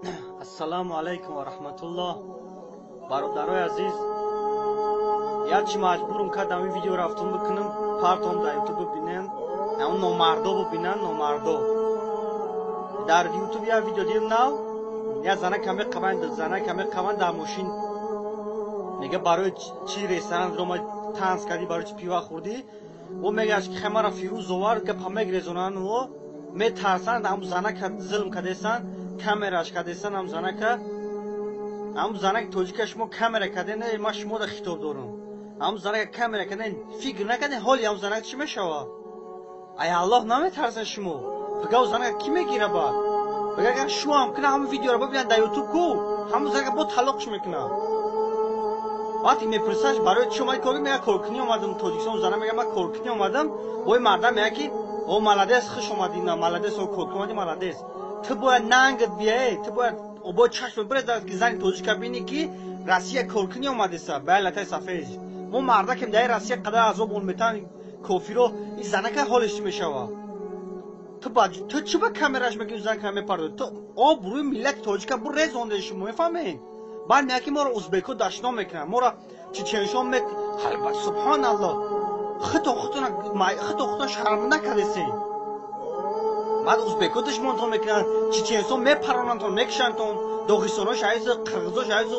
Ассалому алайкум ва раҳматуллоҳ. Бародарои азиз, якчи маҷбурум кардам ин видео рафтум бикунам, партом дар ютуб бибинем, ҳамон номардо бибинанд, номардо. Дар ютуб як видео дидем нав, як зана каме қабанд, зана каме қабанд дар мошин мега барои чӣ ресторан омад танс кардӣ, барои чӣ пива хӯрдӣ? Ӯ мегӯяд ки хемара Фирӯз овард, гапа мегрезонанд, ӯ метарсанд, ҳамон занака зулм кардесанд, камераш кардесан ҳам занака, ҳам занаки тоҷика шумо камера карден, ман шуморо хитоб дорам. Ҳам занака камера карден, фикр накарден ҳоли ҳам занака чӣ мешавад? Ай Аллоҳ наметарсен шумо? Пага занака кӣ мегира баъд? Пага агар шу ҳам кунад, ҳамон видеоро бибинанд дар ютуб ку, ҳамон занака бо талоқш мекунад. Вақте мепурсаш барои чӣ омадӣ кор, мега коркунӣ омадам Тоҷикистон, зана мега ман коркунӣ омадам, бо ин мардам мега ки о молодец, хуш омадӣ, на молодец, о коркунӣ омадӣ, молодец. Ту бояд нангат биёй, ту бояд бо чашм бирезад ки зани тоҷика бинӣ ки Россия коркунӣ омадеса, ба латаи сафед. Мо мардакем дар Россия қадар азоб он метан кофиро, ин занака ҳолиш чӣ мешавад? Ту ба ту чӣ ба камераш мегирӣ занака мепардозӣ? Ту обрӯи миллати тоҷика бурезонде шумо, мефаҳмед? Баъд мега ки моро узбекҳо дашном мекунанд, моро чеченшон ме субҳоналлоҳ, худто худтон шарманда кардесед. Баъд узбекҳо душмонтон мекунанд, чеченсон мепаронандтон, мекушандтон, доғистоно шаҳиз, қирғизо шаҳиз,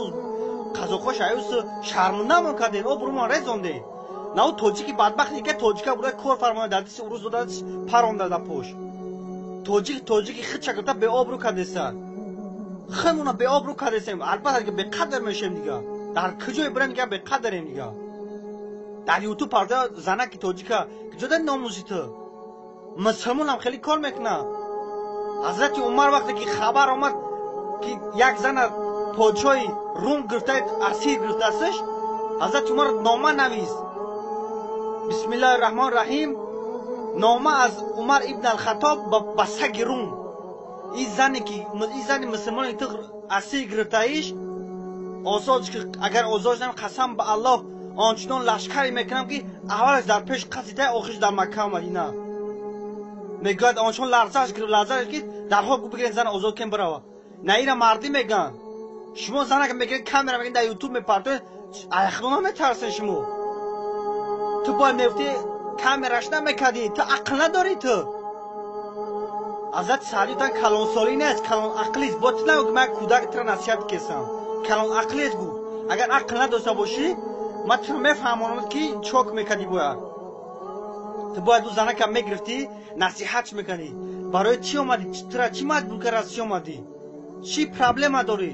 қазоқҳо шаҳиз, шармандамон кардед, обрӯмон резондед. На ӯ тоҷики бадбахт ки тоҷика буда кор фармояд, дар дисти урус дода паронда дар пош. Тоҷик тоҷики худша гирифта беобрӯ кардеса. Худмона беобрӯ кардесем, албатта дига беқадр мешем дига. Дар куҷое бирем дига беқадрем дига. Дар ютуб парда занаки тоҷика куҷо дар номуси ту? Мусулмонам хеле кор мекунад. Ҳазрати Умар вақте ки хабар омад ки як зана подшоҳи Рум гирифта, асир гирифтаастш, Ҳазрати Умар нома навист. Бисмиллоҳи раҳмони раҳим, нома аз Умар ибн ал-Хаттоб ба саги Рум. Ин зане ки ин зани мусулмоне ту асир гирифтаиш, озод ки агар озод шудам, қасам ба Аллоҳ ончунон лашкаре мекунам ки аввалаш дар пеш қасида, охираш дар Макка Мадина. Мегӯяд ончунон ларзаш гирифт, ларзаш ки дарҳол гуфт бигиред зана озод кунед бирава. На ира мардӣ мегӯянд. Шумо занака мегиред камера мегиред дар ютуб мепартоед, ай худо наметарсед шумо. Ту бояд мегуфтӣ камераш намекардӣ, ту ақл надорӣ ту. Ҳазрати Саъдӣ гуфтанд калонсолӣ нест, калонақлист. Бо ту нагӯ ки ман кӯдак туро насиҳат кесам. Калонақлист гуфт. Агар ақл надошта бошӣ, ман туро мефаҳмонам ки чок мекардӣ бояд. Ту бояд ӯ занака мегирифтӣ, насиҳатш мекардӣ. Барои чӣ омадӣ? Тура чӣ маҷбур кард Россия омадӣ? Чӣ проблема дорӣ?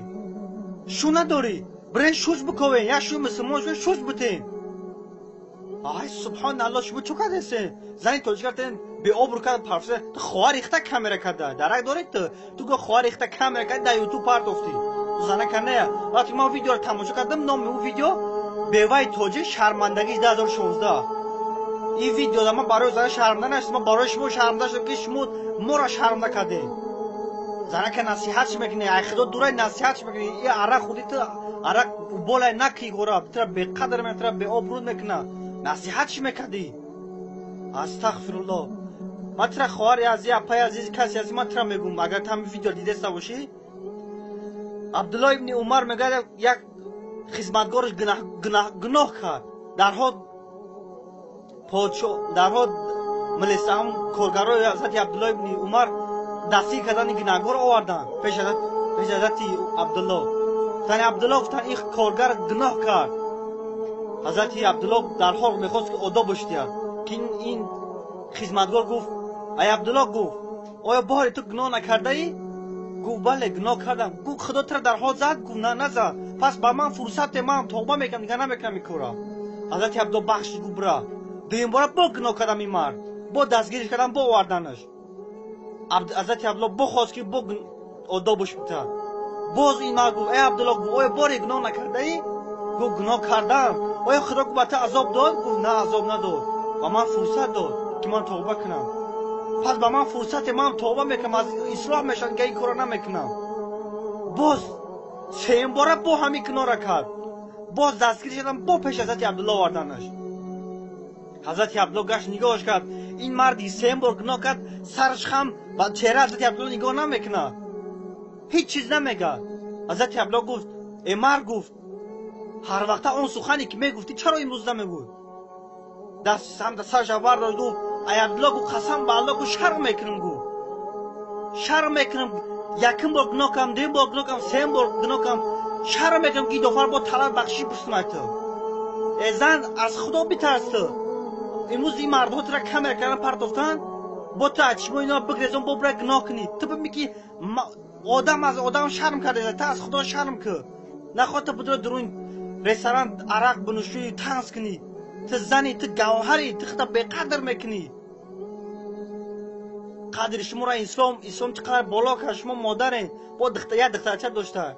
Шу надорӣ? Бирен шуш биковен, як шӯи мусулмон шуд, шуш битен. Ай субҳоналлоҳ, шумо чӣ кардесен? Зани тоҷика тен беобрӯ кард, парфсе. Ту хоҳар ихта камера карда. Дарак дорӣ ту? Ту го хоҳар ихта камера кард, дар ютуб партофтӣ. Занака не. Вақте ман видеоро тамошо кардам, номи ӯ видео беваи тоҷик шармандагии 2016. Ин видеода ман барои зана шарманда нашудам, ман барои шумо шарманда шудам ки шумо моро шарманда кардед. Занака насиҳатш мекунӣ, ай худо дурай насиҳатш мекунӣ. И арақ худи ту арақ болай накӣ гора, тура беқадр мекунад, тура беобрӯ мекунад. Насиҳатш мекардӣ. Астағфируллоҳ. Ман тура хоҳари азиз, апаи азиз, касе азиз, ман тура мегӯм, агар ту ҳамин видео дидаста бошӣ, Абдуллоҳ ибни Умар мегӯяд як хизматгораш гуноҳ кард. Дарҳол подшоҳ, дарҳол милиса ҳам коргарои ҳазрати Абдуллоҳ ибни Умар дастгир кардани гунаҳгор оварданд пеш ҳазрати Абдуллоҳ. Гуфтанд Абдуллоҳ, гуфтанд ин коргар гуноҳ кард. Ҳазрати Абдуллоҳ дарҳол мехост ки одобаш диҳад, ки ин хизматгор гуфт: ай Абдуллоҳ, гуфт, оё бори ту гуноҳ накардаӣ? Гуфт бале, гуноҳ кардам. Гуфт худо тура дарҳол зад? Гуфт на, назад. Пас ба ман фурсат де, ман тавба мекунам, дигар намекунам ин корро. Ҳазрати Абдуллоҳ бахшид, гуфт бира. Дуюм бора бо гуноҳ кардам ин мард, бо дастгириш кардам, бо оварданаш. Ҳазрати Абдуллоҳ бохост ки бо одобаш битад. Боз ин мард гуфт: эй Абдуллоҳ, гуфт, оё боре гуноҳ накардаӣ? Гуфт гуноҳ кардам. Оё худо ба ту азоб дод? Гуфт на, азоб надод. Ба ман фурсат дод ки ман тавба кунам. Пас ба ман фурсате, ман тавба мекунам, аз ислоҳ мешавам, дигар ин корро намекунам. Боз сеюм бора бо ҳамин гуноҳро кард. Боз дастгириш кардам, бо пеш ҳазрати Абдуллоҳ оварданаш. Ҳазрати Абдуллоҳ гашт нигоҳаш кард. Ин марди сеюм бор гуноҳ кард, сараш хам ба чеҳраи ҳазрати Абдуллоҳ нигоҳ намекунад. Ҳеҷ чиз намега. Ҳазрати Абдулло гуфт: э мард, гуфт, ҳар вақта он сухане ки мегуфтӣ, чаро имрӯз намегӯй? Даст самта сарша бардошт, гуфт: ай Абдулло, гуфт, қасам ба Алло, гуфт, шарм мекунам, гуфт, шарм мекунам. Якум бор гуноҳ кардам, дуюм бор гуноҳ кардам, сеюм бор гуноҳ кардам, шарм мекунам, ки дофар бо талаб бахшиш пурсам ай ту. Э зан, аз Худо битарс. Ту имрӯз ин мардҳо тура камера кардан партофтанд, бо ту аз чишмо ино бигрезон, бо бира гуноҳ кунӣ. Ту бибин, ки одам аз одам шарм карда, ту аз Худо шарм кӯ. Нахоҳ ту будро дурун ресторан арақ бинӯшӣ, танс кунӣ. Ту зани, ту гавҳарӣ, ту худта беқадр мекунӣ. Қадри шуморо ислом чӣ қадар боло кард. Шумо модарен, бо як духтарча дошта.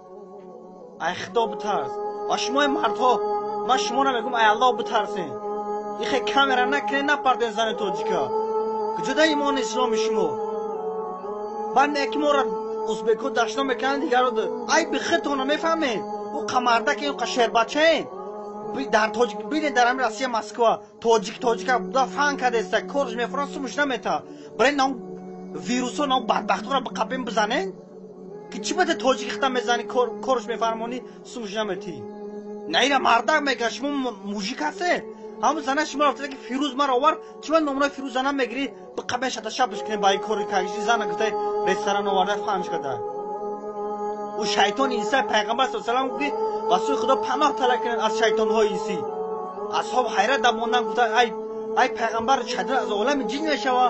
Ай Худо битарс. Ва шумои мардҳо, ман шуморо мегӯям, ай Аллоҳ битарсен. Ихе камера накунед, напарден зани тоҷика. Куҷода имони исломи шумо? Баъд меяд, ки моро узбекҳо дашном мекунанд, дигаро. Айби худтонро мефаҳмед. Ӯ қамардаке, ӯ шербачаен. Дар тоҷик бинед, дар ҳамин Россия, Москва, тоҷик тоҷика буда фан кардеста, корш мефуран, сумуш намета. Барои нам вирусо, нам бадбахтҳоро биқапем, бизанен, ки чӣ бада тоҷик хита мезанӣ, корш мефармонӣ, сумуш наметӣ. На ира мардак мега, шумо мужик ҳастед. Ҳамун зана шумо рафта, ки Фирӯз маро овард, чӣ ба номунаи Фирӯз зана мегирӣ, биқапен, шата шабш кунем ба ин кори кагиши зана гуфта ресторан оварда фанш карда. Ӯ шайтони инса. Пайғамбар с салам гуфт, ки ба сӯи Худо паноҳ талаб кунед аз шайтонҳои инсӣ. Асҳоб ҳайрат дамондан, гуфта: ай пайғамбар, шайтон аз олами ҷин мешава,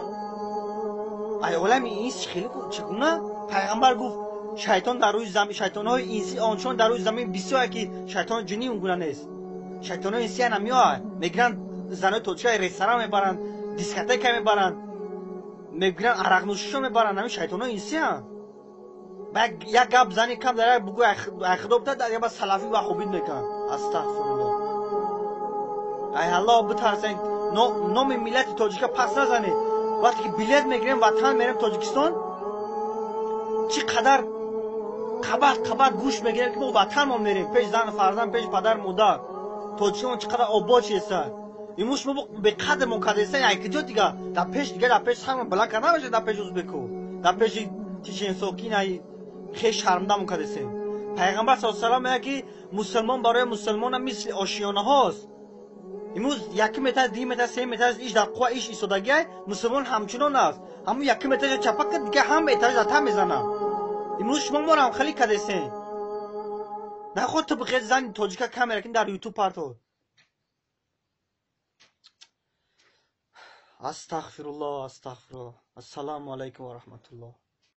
ай олами инс хеле чӣ гуна? Пайғамбар гуфт: шайтон дар рӯи замин, шайтонҳои инсӣ ончунон дар рӯи замин бисёре, ки шайтони ҷинӣ он гуна нест. Шайтонҳои инсӣ ана меояд, мегиранд занои тоҷика, ресторан мебаранд, дискотека мебаранд, мегиранд арақнӯшишо мебаранд. Ҳамин шайтонҳои инсианд. Як гап зани кам дар як бугӯ, ай Худо битар, дар як салафӣ вахобид мекунанд. Астағфируллоҳ, ай Аллоҳ битарсен. Номи миллати тоҷика пас назанед. Вақте ки билет мегирем, ватан мерем, Тоҷикистон, чӣ қадар қабат қабат гӯш мегирем, ки мо ватанмон мерем, пеш зану фарзанд, пеш падару модар. Тоҷикистон чӣ қадар обод шеста. Имрӯз шумо беқадрмон кардаеста. Ай куҷо дига дар пеш, дига дар пеш сармон баланд карда намешавад, дар пеши узбеку, дар пеши чеченсо, ки ай хел шармдамон кардесем. Пайғамбар с салам мегӯяд, ки мусулмон барои мусулмона мисли ошиёнаҳост. Имрӯз якум этаж, дуюм этаж, сеюм этаж, иш дар қувва иш истодагиай, мусулмон ҳамчунон аст. Ҳамун якум этажа чапа кард, дига ҳама этаж дар та мезанад. Имрӯз шумо моро ҳам хеле кардесен. Нахоҳ ту бихез зани тоҷика камера кин, дар Ютуб парто. Астағфируллоҳ, астағфируллоҳ. Ассалому алайкум ва раҳматуллоҳ.